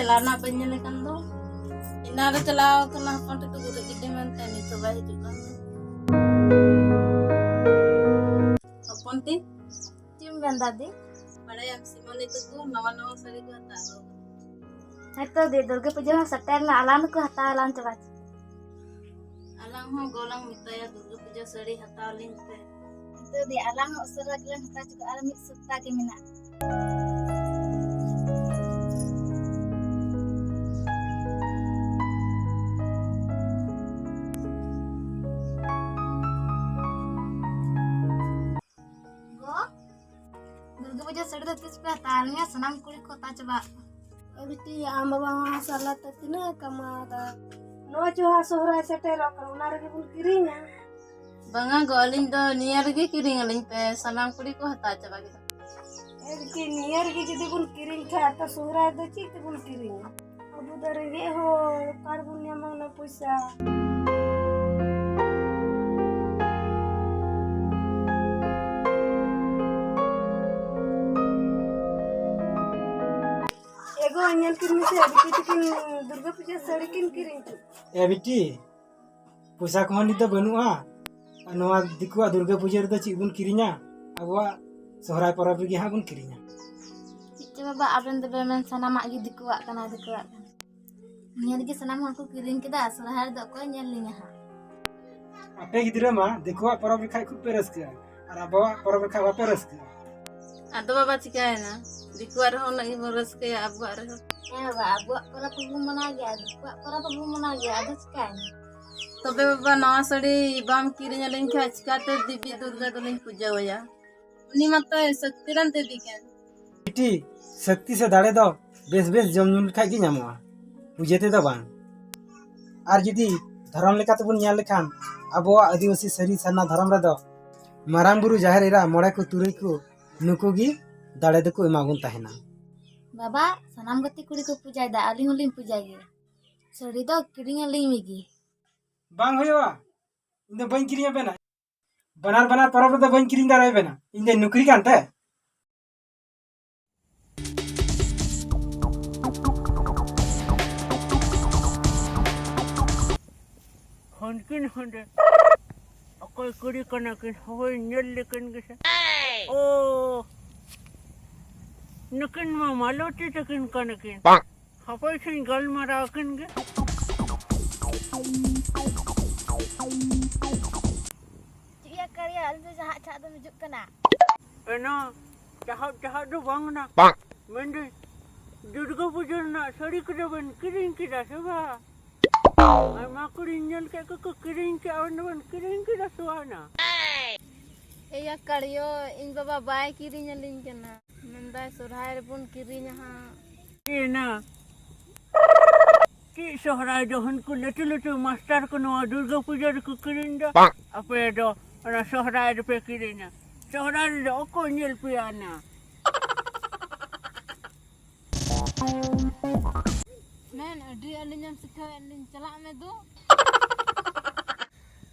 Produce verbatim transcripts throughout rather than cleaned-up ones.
ᱞᱟᱦᱟ ᱨᱮᱱᱟᱜ ᱵᱟᱹᱧ ᱧᱮᱞᱮ ᱠᱟᱱ ᱫᱚ᱾ ᱮᱱᱟᱱ ᱨᱮ ᱪᱟᱞᱟᱣ ᱠᱟᱱᱟ ᱦᱚᱯᱚᱱ ᱛᱮᱠᱚ ᱜᱩᱨᱤᱡ ᱜᱤᱰᱤ ᱢᱮᱱᱛᱮ, ᱱᱤᱛᱚᱜ ᱵᱟᱭ ᱦᱤᱡᱩᱜ ᱠᱟᱱ ᱫᱚ᱾ ᱦᱚᱯᱚᱱ ᱛᱤ, ᱪᱮᱫ ᱮᱢ ᱢᱮᱱᱫᱟ ᱫᱤ? ᱵᱟᱲᱟᱭᱟᱢ, ᱥᱤᱢᱚᱱᱤ ᱛᱟᱠᱚ ᱱᱟᱣᱟ ᱱᱟᱣᱟ ᱥᱟᱹᱲᱤ ᱠᱚ ᱦᱟᱛᱟᱣ ᱟᱹᱜᱩ ᱟᱠᱟᱫᱟ᱾ ᱦᱮᱸᱛᱚ ᱫᱤ, ᱫᱩᱨᱜᱟᱹ ᱯᱩᱡᱟᱹ ᱦᱚᱸ ᱥᱮᱴᱮᱨ ᱮᱱᱟ, ᱟᱞᱟᱝ ᱫᱚᱠᱚ ᱦᱟᱛᱟᱣ ᱟᱞᱟᱝ ᱪᱟᱵᱟ᱾ ᱟᱞᱟᱝ ᱦᱚᱸ ᱜᱚ ᱞᱟᱝ ᱢᱮᱛᱟᱭᱟ, ᱫᱩᱨᱜᱟᱹ ᱯᱩᱡᱟᱹ ᱥᱟᱹᱲᱤ ᱦᱟᱛᱟᱣ ᱟᱹᱞᱤᱧ ᱯᱮ᱾ ᱦᱮᱸᱛᱚ ᱫᱤ, ᱟᱞᱟᱝ ᱦᱚᱸ ᱩᱥᱟᱹᱨᱟ ᱜᱮᱞᱟᱝ ᱦᱟᱛᱟᱣ ᱦᱚᱪᱚ ᱠᱟᱜᱼᱟ, ᱟᱨ ᱢᱤᱫ ᱥᱚᱯᱛᱟ ᱜᱮ ᱢᱮᱱᱟᱜᱼᱟ᱾ ᱜᱚ, ᱫᱩᱨᱜᱟᱹ ᱯᱩᱡᱟᱹ ᱥᱟᱹᱲᱤ ᱫᱚ ᱛᱤᱥ ᱯᱮ ᱦᱟᱛᱟᱣ ᱟᱹᱞᱤᱧᱟ? ᱥᱟᱱᱟᱢ ᱠᱩᱲᱤ ᱠᱚ ᱦᱟᱛᱟᱣ ᱪᱟᱵᱟᱜ᱾ ᱮ ᱵᱤᱴᱤ, ᱟᱢ ᱵᱟᱵᱟ ᱦᱚᱸ ᱥᱟᱞᱟ ᱛᱮ ᱛᱤᱱᱟᱹᱜ ᱮ ᱠᱟᱢᱟᱣᱫᱟ? ᱱᱚᱜᱼᱚᱭ ᱪᱚ ᱦᱟᱸᱜ ᱥᱚᱦᱨᱟᱭ ᱥᱮᱴᱮᱨᱚᱜ ᱠᱟᱱᱟ, ᱚᱱᱟ ᱨᱮᱜᱮ ᱵᱚᱱ ᱠᱤᱨᱤᱧᱟ᱾ ᱵᱟᱝᱟ ᱜᱚ, ᱟᱹᱞᱤᱧ ᱫᱚ ᱱᱤᱭᱟᱹ ᱨᱮᱜᱮ ᱠᱤᱨᱤᱧ ᱟᱹᱞᱤᱧ ᱯᱮ, ᱥᱟᱱᱟᱢ ᱠᱩᱲᱤ ᱠᱚ ᱦᱟᱛᱟᱣ ᱪᱟᱵᱟ ᱠᱮᱫᱟ᱾ ᱮ ᱵᱤᱴᱤ, ᱱᱤᱭᱟᱹ ᱨᱮᱜᱮ ᱡᱩᱫᱤ ᱵᱚᱱ ᱠᱤᱨᱤᱧ ᱠᱷᱟᱡ, ᱛᱚ ᱥᱚᱦᱨᱟᱭ ᱫᱚ ᱪᱮᱫ ᱛᱮᱵᱚᱱ ᱠᱤᱨᱤᱧᱟ? ᱟᱵᱚ ᱫᱚ ᱨᱮᱸᱜᱮᱡ ᱦᱚᱲ, ᱚᱠᱟ ᱨᱮᱵᱚᱱ ᱧᱟᱢᱟ ᱚᱱᱟ ᱯᱚᱭᱥᱟ? ᱮ ᱜᱚ, ᱧᱮᱞ ᱠᱤᱱ ᱢᱮᱥᱮ, ᱵᱤᱴᱤ ᱛᱟᱹᱠᱤᱱ ᱫᱩᱨᱜᱟᱹ ᱯᱩᱡᱟᱹ ᱥᱟᱹᱲᱤ ᱠᱤᱱ ᱠᱤᱨᱤᱧ ᱠᱮᱫ᱾ ᱮ ᱵᱤᱴᱤ, ᱯᱚᱭᱥᱟ ᱠᱚᱦᱚᱸ ᱱᱤᱛ ᱫᱚ ᱵᱟᱹᱱᱩᱜᱼᱟ᱾ ᱟᱨ ᱱᱚᱣᱟ ᱫᱤᱠᱩᱣᱟᱜ ᱫᱩᱨᱜᱟᱹ ᱯᱩᱡᱟᱹ ᱨᱮᱫᱚ ᱪᱮᱫ ᱵᱚᱱ ᱠᱤᱨᱤᱧᱟ? ᱟᱵᱚᱣᱟᱜ ᱥᱚᱦᱨᱟᱭ ᱯᱚᱨᱚᱵᱽ ᱨᱮᱜᱮ ᱦᱟᱸᱜ ᱵᱚᱱ ᱠᱤᱨᱤᱧᱟ᱾ ᱪᱮᱫ ᱪᱚ ᱵᱟᱵᱟ, ᱟᱵᱮᱱ ᱫᱚᱵᱮᱱ ᱢᱮᱱ ᱥᱟᱱᱟᱢᱟᱜ ᱜᱮ ᱫᱤᱠᱩᱣᱟᱜ ᱠᱟᱱᱟ, ᱫᱤᱠᱩᱣᱟᱜ ᱠᱟᱱᱟ᱾ ᱱᱤᱭᱟᱹ ᱨᱮᱜᱮ ᱥᱟᱱᱟᱢ ᱦᱚᱲ ᱠᱚ ᱠᱤᱨᱤᱧ ᱠᱮᱫᱟ, ᱥᱚᱦᱨᱟᱭ ᱨᱮᱫᱚ ᱚᱠᱚᱭ ᱧᱮᱞ ᱞᱤᱧᱟ ᱦᱟᱸᱜ? ᱟᱯᱮ ᱜᱤᱫᱽᱨᱟᱹ ᱢᱟ ᱫᱤᱠᱩᱣᱟᱜ ᱯᱚᱨᱚᱵᱽ ᱨᱮᱠᱷᱟᱡ ᱠᱷᱩᱵ ᱯᱮ ᱨᱟᱹᱥᱠᱟᱹᱜᱼᱟ, ᱟᱨ ᱟᱵᱚᱣᱟᱜ ᱯᱚᱨᱚᱵᱽ ᱨᱮᱠᱷᱟᱡ ᱵᱟᱯᱮ ᱨᱟᱹᱥᱠᱟᱹᱜᱼᱟ᱾ ᱟᱫᱚ ᱵᱟᱵᱟ, ᱪᱤᱠᱟᱭᱮᱱᱟ? ᱫᱤᱠᱩᱣᱟᱜ ᱨᱮᱦᱚᱸ ᱩᱱᱟᱹᱜ ᱜᱮᱵᱚᱱ ᱨᱟᱹᱥᱠᱟᱹᱭᱟ, ᱟᱵᱚᱣᱟᱜ ᱨᱮᱦᱚᱸ᱾ ᱦᱮᱸ ᱵᱟᱵᱟ, ᱟᱵᱚᱣᱟᱜ ᱯᱚᱨᱚᱵᱽ ᱦᱚᱸᱵᱚᱱ ᱢᱟᱱᱟᱣ ᱜᱮᱭᱟ, ᱫᱤᱠᱩᱣᱟᱜ ᱯᱚᱨᱚᱵᱽ ᱦᱚᱸᱵᱚᱱ ᱢᱟᱱᱟᱣ ᱜᱮᱭᱟ, ᱟᱫᱚ ᱪᱤᱠᱟᱭᱮᱱᱟ? ᱛᱚᱵᱮ ᱵᱟᱵᱟ, ᱱᱟᱣᱟ ᱥᱟᱹᱲᱤ ᱵᱟᱢ ᱠᱤᱨᱤᱧ ᱟᱹᱞᱤᱧ ᱠᱷᱟᱡ ᱪᱤᱠᱟᱛᱮ ᱫᱮᱵᱤ ᱫᱩᱨᱜᱟ ᱫᱚᱞᱤᱧ ᱯᱩᱡᱟᱹᱣᱟᱭᱟ? ᱩᱱᱤ ᱢᱟᱛᱚᱭ ᱥᱚᱠᱛᱤ ᱨᱮᱱ ᱫᱮᱵᱤ ᱠᱟᱱ᱾ ᱵᱤᱴᱤ, ᱥᱚᱠᱛᱤ ᱥᱮ ᱫᱟᱲᱮ ᱫᱚ ᱵᱮᱥ ᱵᱮᱥ ᱡᱚᱢ ᱧᱩ ᱞᱮᱠᱷᱟᱡ ᱜᱮ ᱧᱟᱢᱚᱜᱼᱟ, ᱯᱩᱡᱟᱹ ᱛᱮᱫᱚ ᱵᱟᱝ᱾ ᱟᱨ ᱡᱩᱫᱤ ᱫᱷᱚᱨᱚᱢ ᱞᱮᱠᱟ ᱛᱮᱵᱚᱱ ᱧᱮᱞ ᱞᱮᱠᱷᱟᱱ, ᱟᱵᱚᱣᱟᱜ ᱟᱹᱫᱤᱵᱟᱹᱥᱤ ᱥᱟᱹᱨᱤ ᱥᱟᱨᱱᱟ ᱫᱷᱚᱨᱚᱢ ᱨᱮᱫᱚ ᱢᱟᱨᱟᱝ ᱵᱩᱨᱩ, ᱡᱟᱦᱮᱨ ᱮᱨᱟ, ᱢᱚᱬᱮ ᱠᱚ, ᱛᱩᱨᱩᱭ ᱠᱚ, ᱱᱩᱠᱩ ᱜᱮ ᱫᱟᱲᱮ ᱫᱚᱠᱚ ᱮᱢᱟ ᱵᱚᱱ ᱛᱟᱦᱮᱱᱟ᱾ ᱵᱟᱵᱟ, ᱥᱟᱱᱟᱢ ᱜᱟᱛᱮ ᱠᱩᱲᱤ ᱠᱚ ᱯᱩᱡᱟᱭᱮᱫᱟ, ᱟᱹᱞᱤᱧ ᱦᱚᱸᱞᱤᱧ ᱯᱩᱡᱟᱭ ᱜᱮᱭᱟ᱾ ᱥᱟᱹᱲᱤ ᱫᱚ ᱠᱤᱨᱤᱧ ᱟᱹᱞᱤᱧ ᱢᱮᱜᱮ᱾ ᱵᱟᱝ ᱦᱩᱭᱩᱜᱼᱟ, ᱤᱧ ᱫᱚ ᱵᱟᱹᱧ ᱠᱤᱨᱤᱧ ᱟᱵᱮᱱᱟ᱾ ᱵᱟᱱᱟᱨ ᱵᱟᱱᱟᱨ ᱯᱚᱨᱚᱵᱽ ᱨᱮᱫᱚ ᱵᱟᱹᱧ ᱠᱤᱨᱤᱧ ᱫᱟᱲᱮᱭᱟᱵᱮᱱᱟ, ᱤᱧ ᱫᱚᱧ ᱱᱩᱠᱨᱤ ᱠᱟᱱ ᱛᱮ᱾ ᱦᱟᱹᱱᱠᱤᱱ ᱦᱟᱸᱰᱮ ᱚᱠᱚᱭ ᱠᱩᱲᱤ ᱠᱟᱱᱟ ᱠᱤᱱ? ᱦᱳᱭ, ᱧᱮᱞ ᱞᱮᱠᱤᱱ ᱜᱮᱥᱮ᱾ ᱳ, ᱱᱩᱠᱤᱱ ᱢᱟ ᱢᱟᱞᱚᱛᱤ ᱛᱟᱹᱠᱤᱱ ᱠᱟᱱᱟ ᱠᱤᱱ᱾ ᱦᱟᱯᱳᱭ ᱥᱮᱧ ᱜᱟᱞᱢᱟᱨᱟᱣ ᱟᱹᱠᱤᱱ ᱜᱮ᱾ ᱪᱮᱫ ᱭᱟ ᱠᱟᱲᱤᱭᱟ, ᱟᱞᱮ ᱫᱚ ᱡᱟᱦᱟᱸ ᱪᱷᱟᱜ ᱫᱚᱢ ᱦᱤᱡᱩᱜ ᱠᱟᱱᱟ? ᱮᱱᱟ, ᱪᱟᱦᱟᱵ ᱪᱟᱦᱟᱵ ᱫᱚ ᱵᱟᱝ ᱠᱟᱱᱟ᱾ ᱢᱮᱱᱫᱟᱹᱧ, ᱫᱩᱨᱜᱟᱹ ᱯᱩᱡᱟᱹ ᱨᱮᱱᱟᱜ ᱥᱟᱹᱲᱤ ᱠᱚᱫᱚ ᱵᱮᱱ ᱠᱤᱨᱤᱧ ᱠᱮᱫᱟ ᱥᱮ ᱵᱟᱝ? ᱟᱭᱢᱟ ᱠᱩᱲᱤᱧ ᱧᱮᱞ ᱠᱮᱫ ᱠᱚᱠᱚ ᱠᱤᱨᱤᱧ ᱠᱮᱫᱟ, ᱟᱵᱮᱱ ᱫᱚᱵᱮᱱ ᱠᱤᱨᱤᱧ ᱠᱮᱫᱟ ᱥᱮ ᱵᱟᱝ? ᱮᱭᱟ ᱠᱟᱲᱤᱭᱳ, ᱤᱧ ᱵᱟᱵᱟ ᱵᱟᱭ ᱠᱤᱨᱤᱧ ᱟᱹᱞᱤᱧ ᱠᱟᱱᱟ᱾ ᱢᱮᱱᱫᱟᱭ ᱥᱚᱨᱦᱟᱭ ᱨᱮᱵᱚᱱ ᱠᱤᱨᱤᱧᱟ ᱦᱟᱸᱜ᱾ ᱮᱱᱟ, ᱪᱮᱫ ᱥᱚᱦᱨᱟᱭ ᱫᱚ ᱦᱟᱹᱱᱠᱩ ᱞᱟᱹᱴᱩ ᱞᱟᱹᱴᱩ ᱢᱟᱥᱴᱟᱨ ᱠᱚ ᱱᱚᱣᱟ ᱫᱩᱨᱜᱟᱹ ᱯᱩᱡᱟᱹ ᱨᱮᱠᱚ ᱠᱤᱨᱤᱧ ᱫᱟ? ᱟᱯᱮ ᱫᱚ ᱚᱱᱟ ᱥᱚᱦᱨᱟᱭ ᱨᱮᱯᱮ ᱠᱤᱨᱤᱧᱟ? ᱥᱚᱦᱨᱟᱭ ᱨᱮᱫᱚ ᱚᱠᱚᱭ ᱧᱮᱞ ᱯᱮᱭᱟ ᱱᱟ? ᱢᱮᱱ ᱟᱹᱰᱤ ᱟᱹᱞᱤᱧᱮᱢ ᱥᱤᱠᱷᱟᱹᱣᱮᱫ ᱞᱤᱧ, ᱪᱟᱞᱟᱜ ᱢᱮ ᱫᱩ᱾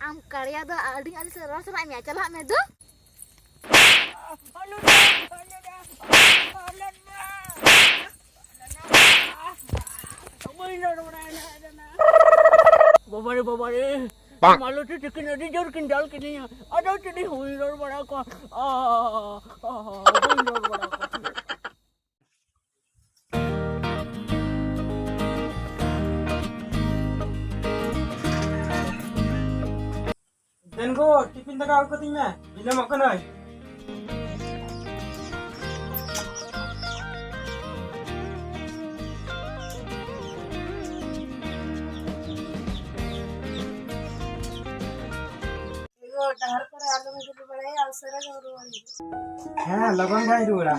ᱟᱢ ᱠᱟᱲᱭᱟ ᱫᱚ ᱟᱹᱰᱤ ᱟᱹᱞᱤᱧ ᱥᱟᱞᱟᱜ ᱨᱚᱲ ᱥᱟᱱᱟᱭᱮᱫ ᱢᱮᱭᱟ, ᱪᱟᱞᱟᱜ ᱢᱮ ᱫᱩ᱾ ᱵᱟᱵᱟᱨᱮ, ᱵᱟᱵᱟᱨᱮ, ᱢᱟᱞᱚᱛᱤ ᱛᱤᱠᱤᱱ ᱟᱹᱰᱤ ᱡᱳᱨ ᱠᱤᱱ ᱫᱟᱞ ᱠᱤᱫᱤᱧᱟ᱾ ᱟᱫᱚ ᱪᱮᱫ ᱤᱧ ᱦᱩᱭ ᱨᱚᱲ ᱵᱟᱲᱟ ᱠᱚᱣᱟ? ᱟ, ᱟ, ᱵᱟᱹᱧ ᱨᱚᱲ ᱵᱟᱲᱟ ᱠᱚᱣᱟ᱾ ᱫᱮᱱ ᱜᱳ, ᱴᱤᱯᱷᱤᱱ ᱫᱟᱠᱟ ᱟᱹᱜᱩ ᱠᱟᱹᱛᱤᱧ ᱢᱮ, ᱵᱤᱞᱚᱢᱚᱜ ᱠᱟᱹᱱᱟᱹᱧ᱾ ᱜᱳ, ᱰᱟᱦᱟᱨ ᱠᱚᱨᱮ ᱟᱞᱚᱢ ᱫᱩᱲᱩᱵ ᱵᱟᱲᱟᱭᱟ, ᱩᱥᱟᱹᱨᱟ ᱜᱮᱢ ᱨᱩᱣᱟᱹᱲ ᱦᱤᱡᱩᱜᱼᱟ᱾ ᱦᱮᱸ, ᱞᱚᱜᱚᱱ ᱜᱮ ᱦᱟᱸᱜ ᱤᱧ ᱨᱩᱣᱟᱹᱲᱟ᱾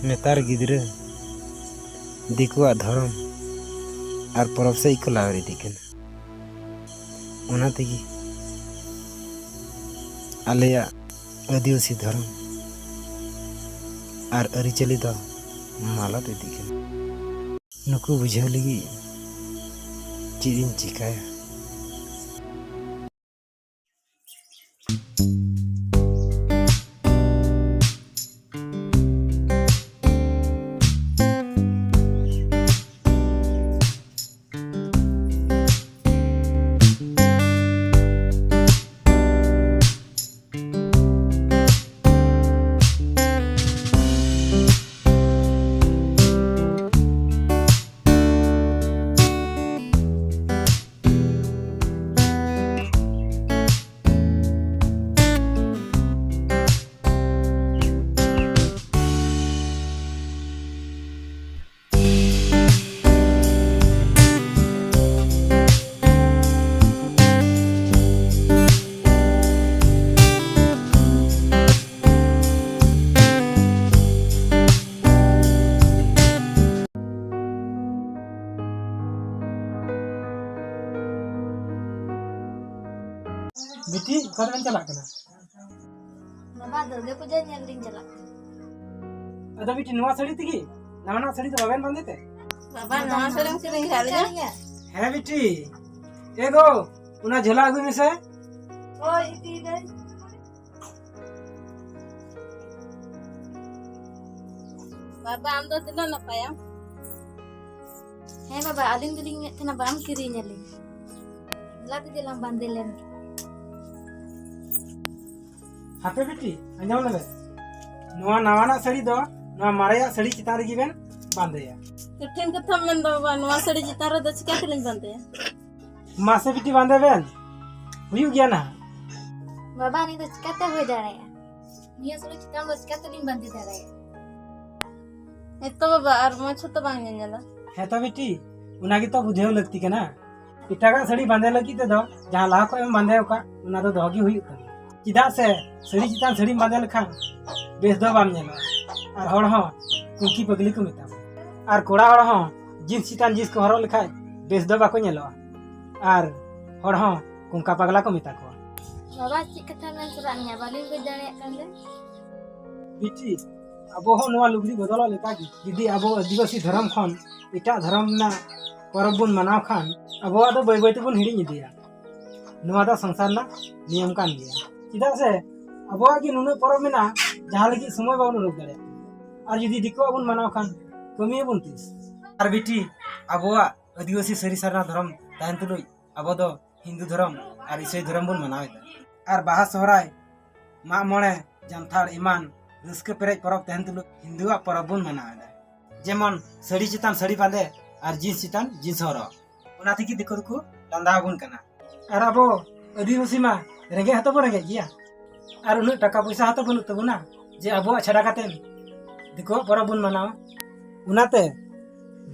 ᱱᱮᱛᱟᱨ ᱜᱤᱫᱽᱨᱟᱹ ᱫᱤᱠᱩᱣᱟᱜ ᱫᱷᱚᱨᱚᱢ ᱟᱨ ᱯᱚᱨᱚᱵᱽ ᱥᱮᱫ ᱜᱮᱠᱚ ᱞᱟᱣᱮᱨ ᱤᱫᱤᱜ ᱠᱟᱱᱟ᱾ ᱚᱱᱟ ᱛᱮᱜᱮ ᱟᱞᱮᱭᱟᱜ ᱟᱹᱫᱤᱵᱟᱹᱥᱤ ᱫᱷᱚᱨᱚᱢ ᱟᱨ ᱟᱹᱨᱤᱪᱟᱹᱞᱤ ᱫᱚ ᱢᱟᱞᱚᱴ ᱤᱫᱤᱜ ᱠᱟᱱᱟ᱾ ᱱᱩᱠᱩ ᱵᱩᱡᱷᱟᱹᱣ ᱞᱟᱹᱜᱤᱫ ᱪᱮᱫ ᱤᱧ ᱪᱤᱠᱟᱹᱭᱟ? ᱵᱤᱴᱤ, ᱚᱠᱟ ᱨᱮᱵᱮᱱ ᱪᱟᱞᱟᱜ ᱠᱟᱱᱟ? ᱵᱟᱵᱟ, ᱫᱩᱨᱜᱟᱹ ᱯᱩᱡᱟᱹ ᱧᱮᱞ ᱞᱤᱧ ᱪᱟᱞᱟᱜ ᱠᱟᱱᱟ᱾ ᱟᱫᱚ ᱵᱤᱴᱤ, ᱱᱚᱣᱟ ᱥᱟᱹᱲᱤ ᱛᱮᱜᱮ? ᱱᱟᱣᱟᱱᱟᱜ ᱥᱟᱹᱲᱤ ᱫᱚ ᱵᱟᱵᱮᱱ ᱵᱟᱸᱫᱮ ᱛᱮ? ᱵᱟᱵᱟ, ᱱᱟᱣᱟ ᱥᱟᱹᱲᱤᱢ ᱠᱤᱨᱤᱧ ᱟᱠᱟᱫ ᱞᱤᱧᱟ? ᱦᱮᱸ ᱵᱤᱴᱤ᱾ ᱮ ᱜᱳ, ᱚᱱᱟ ᱡᱷᱚᱞᱟ ᱟᱹᱜᱩᱭ ᱢᱮᱥᱮ᱾ ᱦᱳᱭ, ᱤᱫᱤᱭᱮᱫᱟᱹᱧ᱾ ᱵᱟᱵᱟ, ᱟᱢ ᱫᱚ ᱛᱤᱱᱟᱹᱜ ᱱᱟᱯᱟᱭᱟᱢ? ᱦᱮᱸ ᱵᱟᱵᱟ, ᱟᱹᱞᱤᱧ ᱫᱚᱞᱤᱧ ᱢᱮᱱᱮᱫ ᱛᱟᱦᱮᱱᱟ, ᱵᱟᱢ ᱠᱤᱨᱤᱧ ᱟᱹᱞᱤᱧ᱾ ᱫᱮᱞᱟ ᱛᱮᱜᱮ ᱞᱟᱝ ᱵᱟᱸᱫᱮ ᱞᱮᱱ ᱜᱮ᱾ ᱦᱟᱯᱮ ᱵᱤᱴᱤ, ᱟᱸᱡᱚᱢ ᱞᱮᱢᱮ᱾ ᱱᱚᱣᱟ ᱱᱟᱣᱟᱱᱟᱜ ᱥᱟᱹᱲᱤ ᱫᱚ ᱱᱚᱣᱟ ᱢᱟᱨᱮᱭᱟᱜ ᱥᱟᱹᱲᱤ ᱪᱮᱛᱟᱱ ᱨᱮᱜᱮ ᱵᱮᱱ ᱵᱟᱸᱫᱮᱭᱟ᱾ ᱠᱚᱴᱷᱤᱱ ᱠᱟᱛᱷᱟᱢ ᱢᱮᱱ ᱫᱚ ᱵᱟᱵᱟ, ᱱᱚᱣᱟ ᱥᱟᱹᱲᱤ ᱪᱮᱛᱟᱱ ᱨᱮᱫᱚ ᱪᱤᱠᱟ ᱛᱮᱞᱤᱧ ᱵᱟᱸᱫᱮᱭᱟ? ᱢᱟᱥᱮ ᱵᱤᱴᱤ, ᱵᱟᱸᱫᱮ ᱵᱮᱱ, ᱦᱩᱭᱩᱜ ᱜᱮᱭᱟ ᱱᱟᱦᱟᱜ᱾ ᱵᱟᱵᱟ, ᱱᱤᱭᱟᱹ ᱫᱚ ᱪᱤᱠᱟᱛᱮ ᱦᱩᱭ ᱫᱟᱲᱮᱭᱟᱜᱼᱟ? ᱱᱤᱭᱟᱹ ᱥᱟᱹᱲᱤ ᱪᱮᱛᱟᱱ ᱫᱚ ᱪᱤᱠᱟ ᱛᱮᱞᱤᱧ ᱵᱟᱸᱫᱮ ᱫᱟᱲᱮᱭᱟᱜᱼᱟ? ᱦᱮᱸᱛᱚ ᱵᱟᱵᱟ, ᱟᱨ ᱢᱚᱡᱽ ᱦᱚᱸᱛᱚ ᱵᱟᱝ ᱧᱮᱧᱮᱞᱟ᱾ ᱦᱮᱸᱛᱚ ᱵᱤᱴᱤ, ᱚᱱᱟ ᱜᱮᱛᱚ ᱵᱩᱡᱷᱟᱹᱣ ᱞᱟᱹᱠᱛᱤ ᱠᱟᱱᱟ᱾ ᱮᱴᱟᱜᱟᱜ ᱥᱟᱹᱲᱤ ᱵᱟᱸᱫᱮ ᱞᱟᱹᱜᱤᱫ ᱛᱮᱫᱚ ᱡᱟᱦᱟᱸ ᱞᱟᱦᱟ ᱠᱷᱚᱱ ᱮᱢ ᱵᱟᱸᱫᱮ ᱟᱠᱟᱫ, ᱚᱱᱟ ᱫᱚ ᱫᱚᱦᱚ ᱜᱮ ᱦᱩᱭᱩᱜ ᱛᱟᱢᱟ᱾ ᱪᱮᱫᱟᱜ ᱥᱮ ᱥᱟᱹᱲᱤ ᱪᱮᱛᱟᱱ ᱥᱟᱹᱲᱤᱢ ᱵᱟᱸᱫᱮ ᱞᱮᱠᱷᱟᱱ ᱵᱮᱥ ᱫᱚ ᱵᱟᱢ ᱧᱮᱞᱚᱜᱼᱟ, ᱟᱨ ᱦᱚᱲ ᱦᱚᱸ ᱠᱩᱝᱠᱤ ᱯᱟᱹᱜᱽᱞᱤ ᱠᱚ ᱢᱮᱛᱟᱢᱟ, ᱟᱨ ᱠᱚᱲᱟ ᱦᱚᱲ ᱦᱚᱸ ᱡᱤᱱᱥ ᱪᱮᱛᱟᱱ ᱡᱤᱱᱥ ᱠᱚ ᱦᱚᱨᱚᱜ ᱞᱮᱠᱷᱟᱱ ᱵᱮᱥ ᱫᱚ ᱵᱟᱠᱚ ᱧᱮᱞᱚᱜᱼᱟ, ᱟᱨ ᱦᱚᱲ ᱦᱚᱸ ᱠᱩᱝᱠᱟ ᱯᱟᱜᱽᱞᱟ ᱠᱚ ᱢᱮᱛᱟ ᱠᱚᱣᱟ᱾ ᱵᱟᱵᱟ, ᱪᱮᱫ ᱠᱟᱛᱷᱟ ᱢᱮᱱ ᱥᱟᱱᱟᱭᱮᱫ ᱢᱮᱭᱟ? ᱵᱟᱹᱞᱤᱧ ᱵᱩᱡᱽ ᱫᱟᱲᱮᱭᱟᱜ ᱠᱟᱱ ᱫᱚ᱾ ᱵᱤᱴᱤ, ᱟᱵᱚ ᱦᱚᱸ ᱱᱚᱣᱟ ᱞᱩᱜᱽᱲᱤ ᱵᱚᱫᱚᱞᱚᱜ ᱞᱮᱠᱟᱜᱮ ᱡᱩᱫᱤ ᱟᱵᱚ ᱟᱹᱫᱤᱵᱟᱹᱥᱤ ᱫᱷᱚᱨᱚᱢ ᱠᱷᱚᱱ ᱮᱴᱟᱜ ᱫᱷᱚᱨᱚᱢ ᱨᱮᱱᱟᱜ ᱯᱚᱨᱚᱵᱽ ᱵᱚᱱ ᱢᱟᱱᱟᱣ ᱠᱷᱟᱱ, ᱟᱵᱚᱣᱟᱜ ᱫᱚ ᱵᱟᱹᱭ ᱵᱟᱹᱭ ᱛᱮᱵᱚᱱ ᱦᱤᱲᱤᱧ ᱤᱫᱤᱭᱟ᱾ ᱱᱚᱣᱟ ᱫᱚ ᱥᱚᱝᱥᱟᱨ ᱨᱮᱱᱟᱜ ᱱᱤᱭᱚᱢ ᱠᱟᱱ ᱜᱮᱭᱟ᱾ ᱪᱮᱫᱟᱜ ᱥᱮ ᱟᱵᱚᱣᱟᱜ ᱜᱮ ᱱᱩᱱᱟᱹᱜ ᱯᱚᱨᱚᱵᱽ ᱢᱮᱱᱟᱜᱼᱟ, ᱡᱟᱦᱟᱸ ᱞᱟᱹᱜᱤᱫ ᱥᱚᱢᱚᱭ ᱵᱟᱵᱚᱱ ᱩᱰᱩᱠ ᱫᱟᱲᱮᱭᱟᱜ ᱠᱟᱱᱟ᱾ ᱟᱨ ᱡᱩᱫᱤ ᱫᱤᱠᱩᱣᱟᱜ ᱵᱚᱱ ᱢᱟᱱᱟᱣ ᱠᱷᱟᱱ, ᱠᱟᱹᱢᱤᱭᱟᱵᱚᱱ ᱛᱤᱥ? ᱟᱨ ᱵᱤᱴᱤ, ᱟᱵᱚᱣᱟᱜ ᱟᱹᱫᱤᱵᱟᱹᱥᱤ ᱥᱟᱹᱨᱤ ᱥᱟᱨᱱᱟ ᱫᱷᱚᱨᱚᱢ ᱛᱟᱦᱮᱱ ᱛᱩᱞᱩᱡ ᱟᱵᱚ ᱫᱚ ᱦᱤᱱᱫᱩ ᱫᱷᱚᱨᱚᱢ ᱟᱨ ᱤᱥᱟᱹᱭ ᱫᱷᱚᱨᱚᱢ ᱵᱚᱱ ᱢᱟᱱᱟᱣ ᱮᱫᱟ᱾ ᱟᱨ ᱵᱟᱦᱟ, ᱥᱚᱦᱨᱟᱭ, ᱢᱟᱜ ᱢᱚᱬᱮ, ᱡᱟᱱᱛᱷᱟᱲ ᱮᱢᱟᱱ ᱨᱟᱹᱥᱠᱟᱹ ᱯᱮᱨᱮᱡ ᱯᱚᱨᱚᱵᱽ ᱛᱟᱦᱮᱱ ᱛᱩᱞᱩᱡ ᱦᱤᱱᱫᱩᱣᱟᱜ ᱯᱚᱨᱚᱵᱽ ᱵᱚᱱ ᱢᱟᱱᱟᱣ ᱮᱫᱟ᱾ ᱡᱮᱢᱚᱱ ᱥᱟᱹᱲᱤ ᱪᱮᱛᱟᱱ ᱥᱟᱹᱲᱤ ᱵᱟᱸᱫᱮ ᱟᱨ ᱡᱤᱱᱥ ᱪᱮᱛᱟᱱ ᱡᱤᱱᱥ ᱦᱚᱨᱚᱜ᱾ ᱚᱱᱟ ᱛᱮᱜᱮ ᱫᱤᱠᱩ ᱫᱚᱠᱚ ᱞᱟᱸᱫᱟ ᱟᱵᱚᱱ ᱠᱟᱱᱟ᱾ ᱟᱨ ᱟᱵᱚ ᱟᱹᱫᱤᱵᱟᱹᱥᱤ ᱢᱟ ᱨᱮᱸᱜᱮᱡ ᱦᱚᱸᱛᱚ ᱵᱚᱱ ᱨᱮᱸᱜᱮᱡ ᱜᱮᱭᱟ, ᱟᱨ ᱩᱱᱟᱹᱜ ᱴᱟᱠᱟ ᱯᱚᱭᱥᱟ ᱦᱚᱸᱛᱚ ᱵᱟᱹᱱᱩᱜ ᱛᱟᱵᱚᱱᱟ ᱡᱮ ᱟᱵᱚᱣᱟᱜ ᱪᱷᱟᱰᱟ ᱠᱟᱛᱮ ᱫᱤᱠᱩᱣᱟᱜ ᱯᱚᱨᱚᱵᱽ ᱵᱚᱱ ᱢᱟᱱᱟᱣᱟ᱾ ᱚᱱᱟᱛᱮ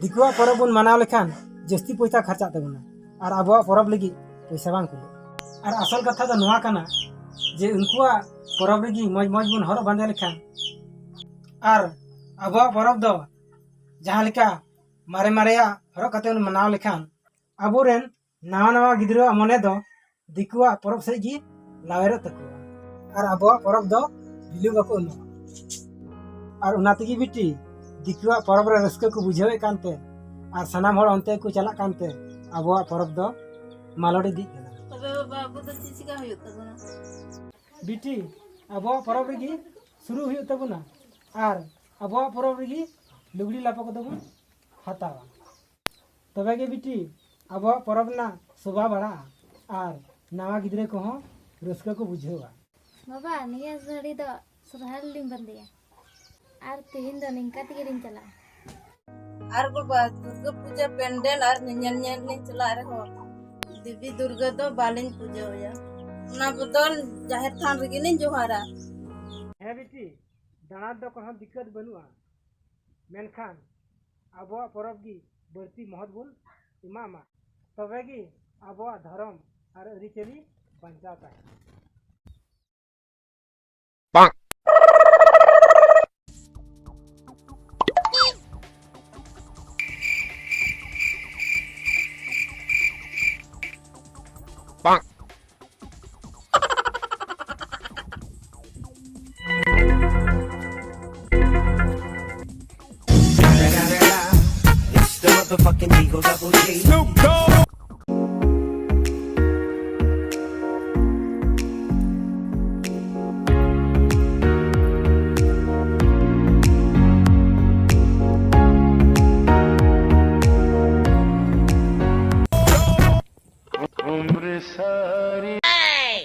ᱫᱤᱠᱩᱣᱟᱜ ᱯᱚᱨᱚᱵᱽ ᱵᱚᱱ ᱢᱟᱱᱟᱣ ᱞᱮᱠᱷᱟᱱ ᱡᱟᱹᱥᱛᱤ ᱯᱚᱭᱥᱟ ᱠᱷᱟᱨᱪᱟᱜ ᱛᱟᱵᱚᱱᱟ, ᱟᱨ ᱟᱵᱚᱣᱟᱜ ᱯᱚᱨᱚᱵᱽ ᱞᱟᱹᱜᱤᱫ ᱯᱚᱭᱥᱟ ᱵᱟᱝ ᱠᱩᱞᱟᱹᱜᱼᱟ᱾ ᱟᱨ ᱟᱥᱚᱞ ᱠᱟᱛᱷᱟ ᱫᱚ ᱱᱚᱣᱟ ᱠᱟᱱᱟ ᱡᱮ ᱩᱱᱠᱩᱣᱟᱜ ᱯᱚᱨᱚᱵᱽ ᱨᱮᱜᱮ ᱢᱚᱡᱽ ᱢᱚᱡᱽ ᱵᱚᱱ ᱦᱚᱨᱚᱜ ᱵᱟᱸᱫᱮ ᱞᱮᱠᱷᱟᱱ, ᱟᱨ ᱟᱵᱚᱣᱟᱜ ᱯᱚᱨᱚᱵᱽ ᱫᱚ ᱡᱟᱦᱟᱸ ᱞᱮᱠᱟ ᱢᱟᱨᱮ ᱢᱟᱨᱮᱭᱟᱜ ᱦᱚᱨᱚᱜ ᱠᱟᱛᱮ ᱵᱚᱱ ᱢᱟᱱᱟᱣ ᱞᱮᱠᱷᱟᱱ, ᱟᱵᱚᱨᱮᱱ ᱱᱟᱣᱟ ᱱᱟᱣᱟ ᱜᱤᱫᱽᱨᱟᱹᱣᱟᱜ ᱢᱚᱱᱮ ᱫᱚ ᱫᱤᱠᱩᱣᱟᱜ ᱯᱚᱨᱚᱵᱽ ᱥᱮᱫ ᱜᱮ ᱞᱟᱣᱮᱨᱚᱜ ᱛᱟᱠᱚᱣᱟ, ᱟᱨ ᱟᱵᱚᱣᱟᱜ ᱯᱚᱨᱚᱵᱽ ᱫᱚ ᱵᱷᱮᱞᱩ ᱵᱟᱠᱚ ᱮᱢᱚᱜᱼᱟ᱾ ᱟᱨ ᱚᱱᱟ ᱛᱮᱜᱮ ᱵᱤᱴᱤ, ᱫᱤᱠᱩᱣᱟᱜ ᱯᱚᱨᱚᱵᱽ ᱨᱮ ᱨᱟᱹᱥᱠᱟᱹ ᱠᱚ ᱵᱩᱡᱷᱟᱹᱣᱮᱫ ᱠᱟᱱᱛᱮ ᱟᱨ ᱥᱟᱱᱟᱢ ᱦᱚᱲ ᱚᱱᱛᱮ ᱠᱚ ᱪᱟᱞᱟᱜ ᱠᱟᱱᱛᱮ ᱟᱵᱚᱣᱟᱜ ᱯᱚᱨᱚᱵᱽ ᱫᱚ ᱢᱟᱞᱚᱴ ᱤᱫᱤᱜ ᱠᱟᱱᱟ᱾ ᱛᱚᱵᱮ ᱵᱟᱵᱟ, ᱟᱵᱚ ᱫᱚ ᱪᱮᱫ ᱪᱤᱠᱟ ᱦᱩᱭᱩᱜ ᱛᱟᱵᱚᱱᱟ? ᱵᱤᱴᱤ, ᱟᱵᱚᱣᱟᱜ ᱯᱚᱨᱚᱵᱽ ᱨᱮᱜᱮ ᱥᱩᱨᱩ ᱦᱩᱭᱩᱜ ᱛᱟᱵᱚᱱᱟ, ᱟᱨ ᱟᱵᱚᱣᱟᱜ ᱯᱚᱨᱚᱵᱽ ᱨᱮᱜᱮ ᱞᱩᱜᱽᱲᱤ ᱞᱟᱯᱚ ᱠᱚᱫᱚ ᱵᱚᱱ ᱦᱟᱛᱟᱣᱟ᱾ ᱛᱚᱵᱮ ᱜᱮ ᱵᱤᱴᱤ, ᱟᱵᱚᱣᱟᱜ ᱯᱚᱨᱚᱵᱽ ᱨᱮᱱᱟᱜ ᱥᱚᱵᱷᱟ ᱵᱟᱲᱟᱜᱼᱟ ᱟᱨ ᱱᱟᱣᱟ ᱜᱤᱫᱽᱨᱟᱹ ᱠᱚᱦᱚᱸ ᱨᱟᱹᱥᱠᱟᱹ ᱠᱚ ᱵᱩᱡᱷᱟᱹᱣᱟ᱾ ᱵᱟᱵᱟ, ᱱᱤᱭᱟᱹ ᱥᱟᱹᱲᱤ ᱫᱚ ᱥᱚᱨᱦᱟᱭ ᱨᱮᱞᱤᱧ ᱵᱟᱸᱫᱮᱭᱟ, ᱟᱨ ᱛᱮᱦᱮᱧ ᱫᱚ ᱱᱤᱝᱠᱟ ᱛᱮᱜᱮ ᱞᱤᱧ ᱪᱟᱞᱟᱜᱼᱟ᱾ ᱟᱨ ᱵᱟᱵᱟ, ᱫᱩᱨᱜᱟᱹ ᱯᱩᱡᱟᱹ ᱯᱮᱱᱰᱮᱞ ᱟᱨ ᱧᱮᱧᱮᱞ ᱧᱮᱞ ᱞᱤᱧ ᱪᱟᱞᱟᱜ ᱨᱮᱦᱚᱸ ᱫᱮᱵᱤ ᱫᱩᱨᱜᱟᱹ ᱫᱚ ᱵᱟᱹᱞᱤᱧ ᱯᱩᱡᱟᱹ ᱟᱭᱟ᱾ ᱚᱱᱟ ᱵᱚᱫᱚᱞ ᱡᱟᱦᱮᱨ ᱛᱷᱟᱱ ᱨᱮᱜᱮ ᱞᱤᱧ ᱡᱚᱦᱟᱨᱟ᱾ ᱦᱮᱸ ᱵᱤᱴᱤ, ᱫᱟᱬᱟᱱ ᱫᱚ ᱠᱳᱱᱳ ᱫᱤᱠᱠᱟᱹᱛ ᱵᱟᱹᱱᱩᱜᱼᱟ, ᱢᱮᱱᱠᱷᱟᱱ ᱟᱵᱚᱣᱟᱜ ᱯᱚᱨᱚᱵᱽ ᱜᱮ ᱵᱟᱹᱲᱛᱤ ᱢᱚᱦᱚᱛ ᱵᱚᱱ ᱮᱢᱟᱜ ᱢᱟ, ᱛᱚᱵᱮ ᱜᱮ ᱟᱵᱚᱣᱟᱜ ᱫᱷᱚᱨᱚᱢ ᱟᱨ ᱟᱹᱨᱤᱪᱟᱹᱞᱤ ᱵᱟᱧᱪᱟᱣ ᱛᱟᱦᱮᱱᱟ᱾ Motherfucking Eagle Double G. Snoop Dogg.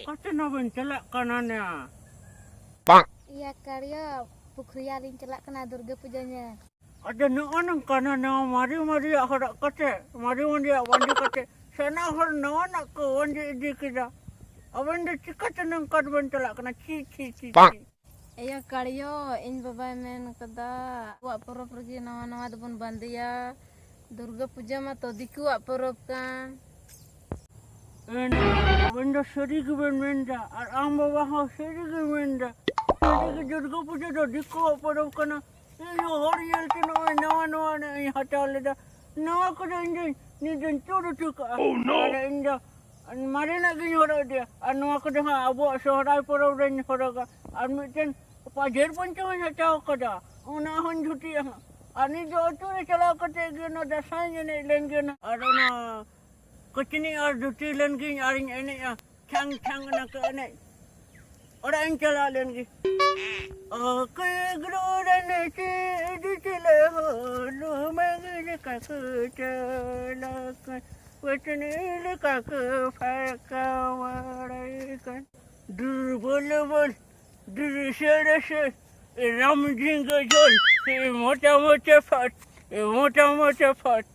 ᱚᱠᱟ ᱛᱮ ᱱᱚᱣᱟ ᱵᱮᱱ ᱪᱟᱞᱟᱜ ᱠᱟᱱᱟ ᱱᱮ? ᱤᱭᱟᱹ ᱠᱟᱲᱤᱭᱟ, ᱯᱩᱠᱷᱨᱤᱭᱟ ᱞᱤᱧ ᱪᱟᱞᱟᱜ ᱠᱟᱱᱟ ᱫᱩᱨᱜᱟᱹ ᱯᱩᱡᱟᱹ ᱧᱮᱞ᱾ ᱟᱫᱚ ᱱᱚᱜᱼᱚ ᱱᱚᱝᱠᱟᱱᱟ, ᱱᱚᱣᱟ ᱢᱟᱨᱮ ᱢᱟᱨᱮᱭᱟᱜ ᱦᱚᱨᱚᱜ ᱠᱟᱛᱮ, ᱢᱟᱨᱮ ᱢᱟᱨᱮᱭᱟᱜ ᱵᱟᱸᱫᱮ ᱠᱟᱛᱮ, ᱥᱟᱱᱟ ᱦᱚᱲ ᱱᱟᱣᱟᱱᱟᱜ ᱠᱚ ᱵᱟᱸᱫᱮ ᱤᱫᱤ ᱠᱮᱫᱟ᱾ ᱟᱵᱮᱱ ᱫᱚ ᱪᱤᱠᱟᱹᱛᱮ ᱱᱚᱝᱠᱟ ᱫᱚᱵᱮᱱ ᱪᱟᱞᱟᱜ ᱠᱟᱱᱟ? ᱪᱷᱤ, ᱪᱷᱤ, ᱪᱷᱤ, ᱪᱷᱤ᱾ ᱮᱭᱟ ᱠᱟᱲᱤᱭᱚ, ᱤᱧ ᱵᱟᱵᱟᱭ ᱢᱮᱱ ᱠᱟᱫᱟ, ᱟᱵᱚᱣᱟᱜ ᱯᱚᱨᱚᱵᱽ ᱨᱮᱜᱮ ᱱᱟᱣᱟ ᱱᱟᱣᱟ ᱫᱚᱵᱚᱱ ᱵᱟᱸᱫᱮᱭᱟ᱾ ᱫᱩᱨᱜᱟᱹ ᱯᱩᱡᱟᱹ ᱢᱟ ᱛᱚ ᱫᱤᱠᱩᱣᱟᱜ ᱯᱚᱨᱚᱵᱽ ᱠᱟᱱ᱾ ᱮᱱ, ᱟᱵᱮᱱ ᱫᱚ ᱥᱟᱹᱨᱤ ᱜᱮᱵᱮᱱ ᱢᱮᱱᱫᱟ, ᱟᱨ ᱟᱢ ᱵᱟᱵᱟ ᱦᱚᱸ ᱥᱟᱹᱨᱤ ᱜᱮ ᱢᱮᱱᱫᱟ᱾ ᱥᱟᱹᱨᱤ ᱜᱮ ᱫᱩᱨᱜᱟᱹ ᱯᱩᱡᱟᱹ ᱫᱚ ᱫᱤᱠᱩᱣᱟᱜ ᱯᱚᱨᱚᱵᱽ ᱠᱟᱱᱟ᱾ ᱤᱧ ᱦᱚᱸ ᱦᱚᱲ ᱧᱮᱞᱛᱮ ᱱᱚᱜᱼᱚᱭ ᱱᱟᱣᱟ ᱱᱟᱣᱟ ᱱᱟᱜ ᱤᱧ ᱦᱟᱛᱟᱣ ᱞᱮᱫᱟ᱾ ᱱᱚᱣᱟ ᱠᱚᱫᱚ ᱤᱧ ᱫᱚᱧ ᱱᱤᱛ ᱫᱚᱧ ᱛᱩᱫ ᱦᱚᱪᱚ ᱠᱟᱜᱼᱟ᱾ Oh, no! ᱟᱨ ᱤᱧ ᱫᱚ ᱢᱟᱨᱮᱱᱟᱜ ᱜᱤᱧ ᱦᱚᱨᱚᱜ ᱤᱫᱤᱭᱟ᱾ ᱟᱨ ᱱᱚᱣᱟ ᱠᱚᱫᱚ ᱦᱟᱸᱜ ᱟᱵᱚᱣᱟᱜ ᱥᱚᱦᱨᱟᱭ ᱯᱚᱨᱚᱵᱽ ᱨᱮᱧ ᱦᱚᱨᱚᱜᱟ᱾ ᱟᱨ ᱢᱤᱫᱴᱮᱱ ᱯᱟᱡᱷᱮᱨ ᱯᱚᱧᱪᱚᱢ ᱦᱚᱧ ᱦᱟᱛᱟᱣ ᱠᱟᱫᱟ, ᱚᱱᱟ ᱦᱚᱧ ᱫᱷᱩᱛᱤᱭᱟ ᱦᱟᱸᱜ᱾ ᱟᱨ ᱱᱤᱛ ᱫᱚ ᱟᱹᱛᱩ ᱨᱮ ᱪᱟᱞᱟᱣ ᱠᱟᱛᱮ ᱜᱮ ᱚᱱᱟ ᱫᱟᱸᱥᱟᱭ ᱮᱱᱮᱡ ᱞᱮᱱ ᱜᱮ ᱱᱟᱜ᱾ ᱟᱨ ᱚᱱᱟ ᱠᱟᱹᱪᱱᱤ ᱟᱨ ᱫᱷᱩᱛᱤ ᱞᱮᱱ ᱜᱤᱧ ᱟᱨᱤᱧ ᱮᱱᱮᱡᱼᱟ ᱪᱷᱟᱝ ᱪᱷᱟᱝ ᱚᱱᱟ ᱠᱚ ᱮᱱᱮᱡ᱾ ᱚᱲᱟᱜ ᱤᱧ ᱪᱟᱞᱟᱣ ᱞᱮᱱ ᱜᱮ᱾ ᱚᱠᱚᱭ ᱜᱩᱨᱩ ᱨᱮᱱ ᱪᱮᱫ ᱪᱤᱞᱮ ᱦᱚᱲ ᱢᱟᱹᱜᱽ ᱞᱮᱠᱟ ᱠᱚ ᱪᱟᱞᱟᱜ ᱠᱟᱱ, ᱯᱟᱹᱴᱱᱤ ᱞᱮᱠᱟ ᱠᱚ ᱯᱷᱟᱸᱠᱟ ᱵᱟᱲᱟᱭ ᱠᱟᱱ᱾ ᱫᱩᱨᱵᱚᱞ ᱵᱚᱞ, ᱫᱩᱨᱥᱮᱲ ᱥᱮᱲ, ᱨᱟᱢ ᱡᱷᱤᱸᱜᱟᱹ ᱡᱷᱳᱞ, ᱢᱚᱴᱟ ᱢᱚᱴᱟ ᱯᱷᱟᱴ, ᱢᱚᱴᱟ ᱢᱚᱴᱟ ᱯᱷᱟᱴ᱾